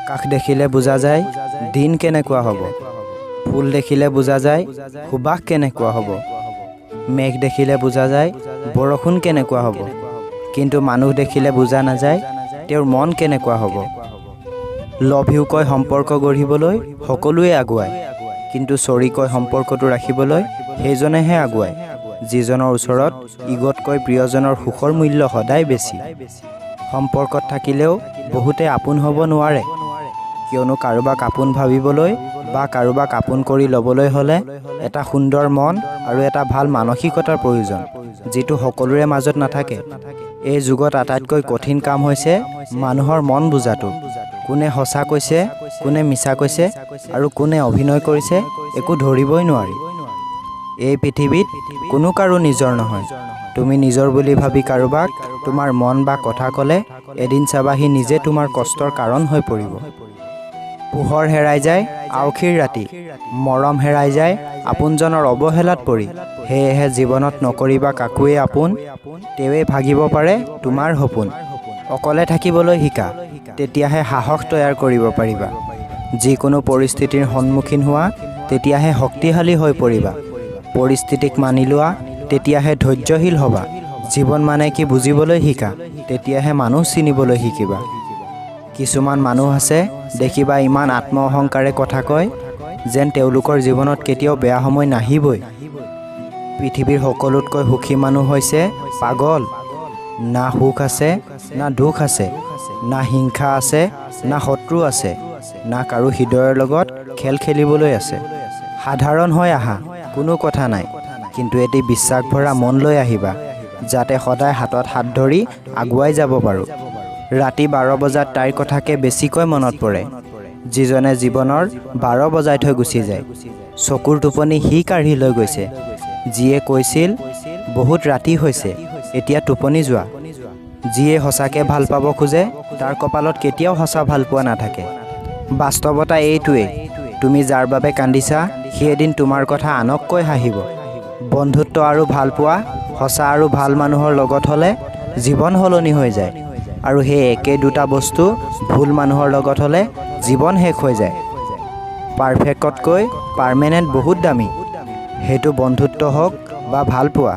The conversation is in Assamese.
আকাশ দেখিলে বুজা যায় দিন কেনেকুৱা হ'ব, ফুল দেখিলে বুজা যায় সুবাস কেনেকুৱা হ'ব, মেঘ দেখিলে বুজা যায় বৰষুণ কেনেকুৱা হ'ব, কিন্তু মানুহ দেখিলে বুজা নাযায় তেওঁৰ মন কেনেকুৱা হ'ব। লভ you কৈ সম্পৰ্ক গঢ়িবলৈ সকলোৱে আগুৱায়, কিন্তু চৰি কৈ সম্পৰ্কটো ৰাখিবলৈ সেইজনেহে আগুৱায় যিজনৰ ওচৰত ইগতকৈ প্ৰিয়জনৰ সুখৰ মূল্য সদায় বেছি। সম্পৰ্কত থাকিলেও বহুতে আপোন হ'ব নোৱাৰে, কিয়নো কাৰোবাক আপোন ভাবিবলৈ বা কাৰোবাক আপোন কৰি ল'বলৈ হ'লে এটা সুন্দৰ মন আৰু এটা ভাল মানসিকতাৰ প্ৰয়োজন, যিটো সকলোৰে মাজত নাথাকে। এই যুগত আটাইতকৈ কঠিন কাম হৈছে মানুহৰ মন বুজাটো। কোনে সঁচা কৈছে, কোনে মিছা কৈছে আৰু কোনে অভিনয় কৰিছে একো ধৰিবই নোৱাৰি। এই পৃথিৱীত কোনো কাৰো নিজৰ নহয়। তুমি নিজৰ বুলি ভাবি কাৰোবাক তোমাৰ মন বা কথা ক'লে এদিন চাবা সি নিজে তোমাৰ কষ্টৰ কাৰণ হৈ পৰিব। পোহৰ হেৰাই যায় আউসীৰ ৰাতি, মৰম হেৰাই যায় আপোনজনৰ অৱহেলাত পৰি। সেয়েহে জীৱনত নকৰিবা কাকোৱে আপোন, তেওঁৱে ভাগিব পাৰে তোমাৰ সপোন। অকলে থাকিবলৈ শিকা, তেতিয়াহে সাহস তৈয়াৰ কৰিব পাৰিবা। যিকোনো পৰিস্থিতিৰ সন্মুখীন হোৱা, তেতিয়াহে শক্তিশালী হৈ পৰিবা। পৰিস্থিতিক মানি লোৱা, তেতিয়াহে ধৈৰ্যশীল হ'বা। জীৱন মানে কি বুজিবলৈ শিকা, তেতিয়াহে মানুহ চিনিবলৈ শিকিবা। কিছুমান মানুহ আছে দেখিবা ইমান আত্ম অহংকাৰে কথা কয়, যেন তেওঁলোকৰ জীৱনত কেতিয়াও বেয়া সময় নাহিবই। পৃথিৱীৰ সকলোতকৈ সুখী মানুহ হৈছে পাগল। না সুখ আছে, না দুখ আছে, না হিংসা আছে, না শত্ৰু আছে, না কাৰো হৃদয়ৰ লগত খেল খেলিবলৈ আছে। সাধাৰণ হৈ আহা, কোনো কথা নাই, কিন্তু এটি বিশ্বাস ভৰা মন লৈ আহিবা, যাতে সদায় হাতত হাত ধৰি আগুৱাই যাব পাৰোঁ। ৰাতি 12 বজাত তাইৰ কথাকে বেছিকৈ মনত পৰে, যিজনে জীৱনৰ 12 বজাই থৈ গুচি যায়। চকুৰ টোপনি সি কাঢ়ি লৈ গৈছে, যিয়ে কৈছিল বহুত ৰাতি হৈছে, এতিয়া টোপনি যোৱা। যিয়ে সঁচাকৈ ভাল পাব খোজে তাৰ কপালত কেতিয়াও সঁচা ভালপোৱা নাথাকে। বাস্তৱতা এইটোৱেই, তুমি যাৰ বাবে কান্দিছা সি এদিন তোমাৰ কথা আনক কৈ হাঁহিব। বন্ধুত্ব আৰু ভালপোৱা সঁচা আৰু ভাল মানুহৰ লগত হ'লে জীৱন সলনি হৈ যায়, আৰু সেই একেই দুটা বস্তু ভুল মানুহৰ লগত হ'লে জীৱন শেষ হৈ যায়। পাৰফেক্টতকৈ পাৰ্মানেণ্ট বহুত দামী, সেইটো বন্ধুত্ব হওক বা ভালপোৱা।